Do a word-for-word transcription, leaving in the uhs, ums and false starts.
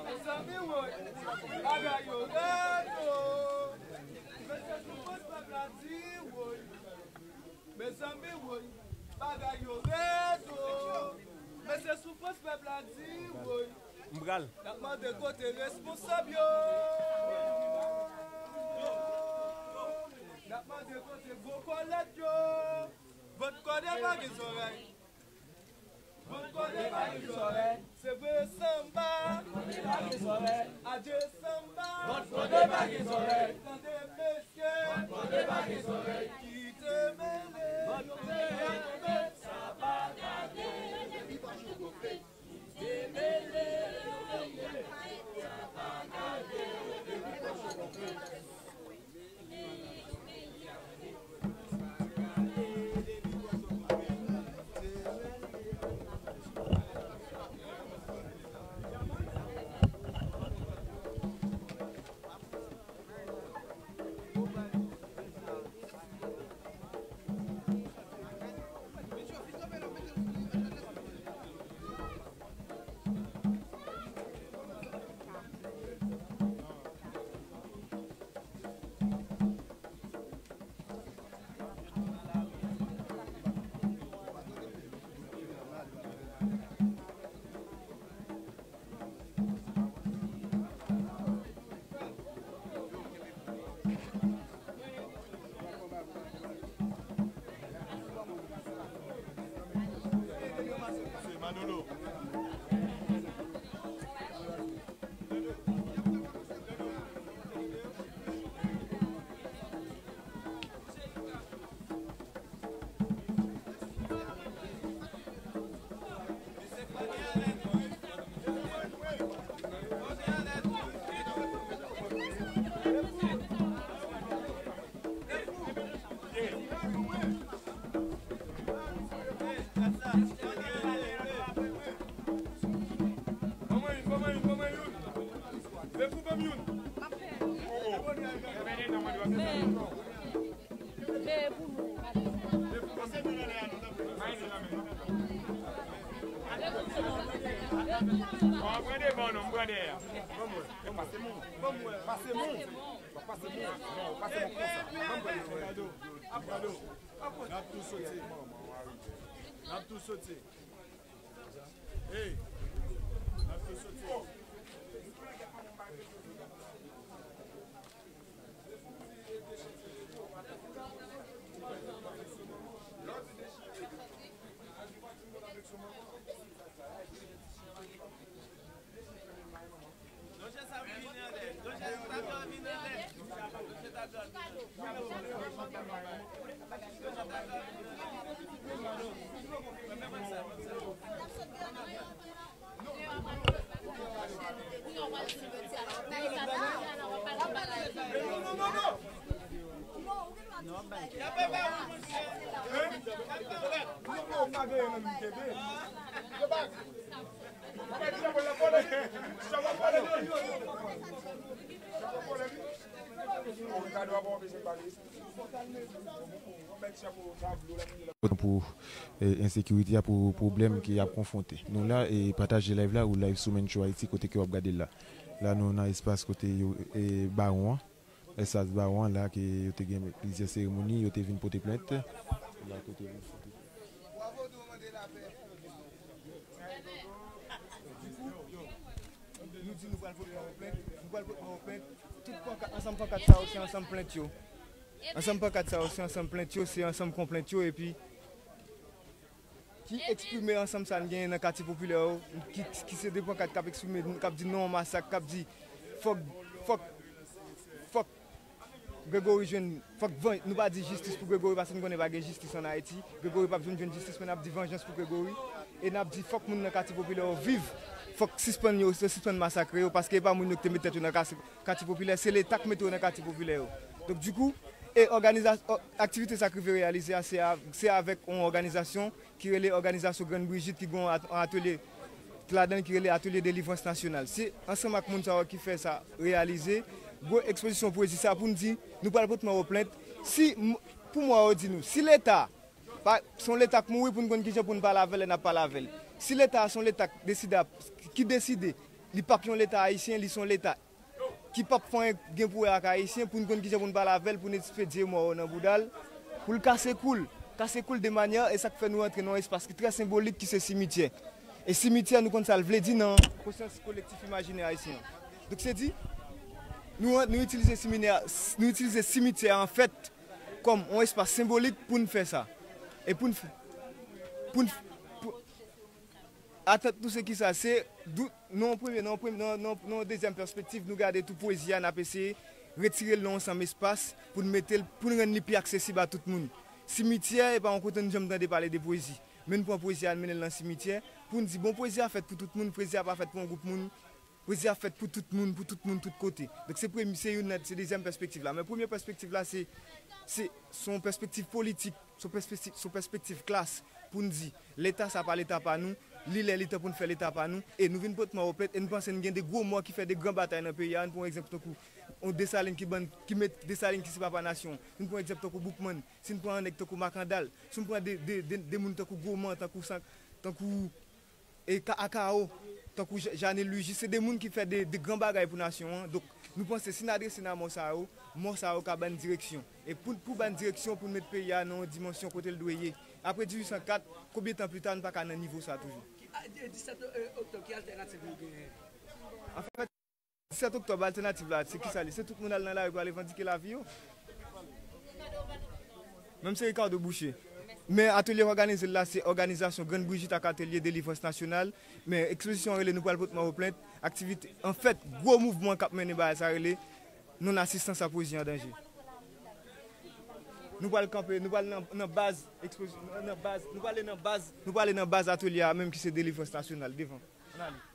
Mezanmi, woy, bagay yo rèd o. Mesye Soufrans pèp la di, woy. Mezanmi, woy, bagay yo rèd o. Mesye Soufrans pèp la di, woy. M pral. N ap mande kote responsab yo. N ap mande kote gwo kòlèt yo. Vant kòde pa gen zòrèy. Vant kòde pa gen zòrèy. Se vre sanba. Vant kòde pa gen zòrèy. Adye sanba. Vant kòde pa gen zòrèy. Tande mesye. Vant kòde pa gen zòrèy. Kite mele. Vant kòde pa gen zòrèy. Sa pa gade. Depi pa chou konfle. N ap tou soti. Ap tou soti. Hey, ap tou soti. Pou e, ensekirite a, pou pwoblèm ke y ap konfwonte. Nou la e pataje live la ou live sou Mencho Haiti kote ke w ap gade l la. La nou nan espas kote yo e bawon an, espas bawon an la ke yo te gen plizyè seremoni, yo te vin pote plent. La kote Nou di nou pral pote yon plent, nou pral pote yon plent. Tout pankat, ansanm pankat sa yo se ansanm plent yo. Ansanm pankat sa yo se ansanm plent yo, se ansanm konplent yo epi ki eksprime ansanm sa n genyen nan katye popilè yo, ki, ki se de pankat k ap eksprime, k ap di non masak, k ap di fòk, fòk, fòk Gregory jwenn, fòk van, nou pa di jistis pou Gregory paske n konnen pa gen jistis ann Ayiti. Gregory p ap jwenn jwenn jistis men n ap di vanjans pou Gregory. E n ap di fòk moun nan katye popilè yo viv, fòk sispann yo, yo sispann masakre yo paske e pa moun yo ki te met tèt yo nan katye, katye popilè, se Leta k mete yo nan katye popilè yo. Donk dikou, e òganiza, aktivite sa k rive reyalize a se, a, se avèk yon òganizasyon ki rele Òganizasyon Grann Brijit ki gen yon at- yon atelye ladan l ki rele Atelye Delivrans Nasyonal. Se ansanm ak moun sa yo ki fè sa reyalize. Gwo ekspozisyon pwezi sa pou n di nou pral pote mò yo plent. Si m- pou mò yo di nou, si Leta pa se yon Leta k mouri pou n konn kijan pou n pale avè l lè n ap pale avè l. Si Leta a se yon Leta k deside ap- ki deside li p ap yon Leta ayisyen, li se yon Leta ki p ap fè anyen gen pou wè ak Ayisyen, pou n konn kijan pou n pale avè l, pou n ekspedye mò yo nan bouda l, pou l kase kou l. Kase kou l de manyè, e sa k fè nou rantre nan yon espas ki trè senbolik, ki se simityè. E simityè, nou konn sa l vle di nan konsyans kolektif imajinè ayisyen an. Donk, se di, nou, nou itilize siminè, nou itilize simityè an fèt kòm yon espas senbolik pou n fè sa. E pou n fè, pou n, pou, Atant nou se kisa? Se dou- nan yon premye, nan yon premye, nan, nan, nan yon dezyèm pèspektiv, nou gade tou pwezi a, n ap eseye retire l nan yon ansanm espas pou n mete l, pou n rann li pi aksesib a tout moun. Simityè e pa yon kote n janm tande pale de pwezi. Men n pran pwezi a, n mennen l nan simityè pou n di, bon, pwezi a fèt pou tout moun, pwezi a pa fèt pou yon gwoup moun. Pwezi a fèt pou tout moun, pou tout moun, tout kote. Donk se premye, se youn nan, se dezyèm pèspektiv la. Men premye pèspektiv la, se, se, se yon pèspektiv politik, se yon pèspektiv, se yon pèspektiv klas pou n di, Leta sa pa Leta pa nou, li lè li tan pou n fè Leta pa nou, e nou vin pote mò yo plent, e n panse n gen de gwo mò ki fè de gran batay nan peyi a, ann pran yon egzanp tankou yon Desalin ki bann, ki met Desalin ki se papa nasyon an, si n pran yon egzanp tankou Boukman, si n pran yon nèg tankou Makandal, si n pran de, de, de, de moun tankou Goman, tankou San, tankou e ka, Akao, tankou Ja- Janil Luigi, se de moun ki fè de, de gran bagay pou nasyon an. Donk, nou panse si n adrese n a mò sa yo, mò sa yo ka ban n direksyon. E pou, pou ban n direksyon, pou n met peyi a nan yon dimansyon kote l dwe ye. Apre dizuit san kat, konbyen tan pita, n pa ka nan nivo sa toujou? Ki- a- e- disèt oktòb, ki altènativ nou genyen? Anfèt, disèt oktòb, altènativ la, se kisa li? Se tout moun al nan lari pou al revandike lavi yo. Menm se Ricardo Boucher. Men atelye k òganize l la, se òganizasyon Grann Brijit ak Atelye Delivrans Nasyonal. Men ekspozisyon an rele nou pral pote mò yo plent. Aktivite, anfèt, gwo mouvman k ap mennen bagay sa rele non asistans a pwezi an danje. Nou pral kanpe, nou pral nan, nan baz ekspozi- nan baz, nou prale nan baz, nou prale nan baz atelye a menm ki se Delivrans Nasyonal, devan. Ann ale.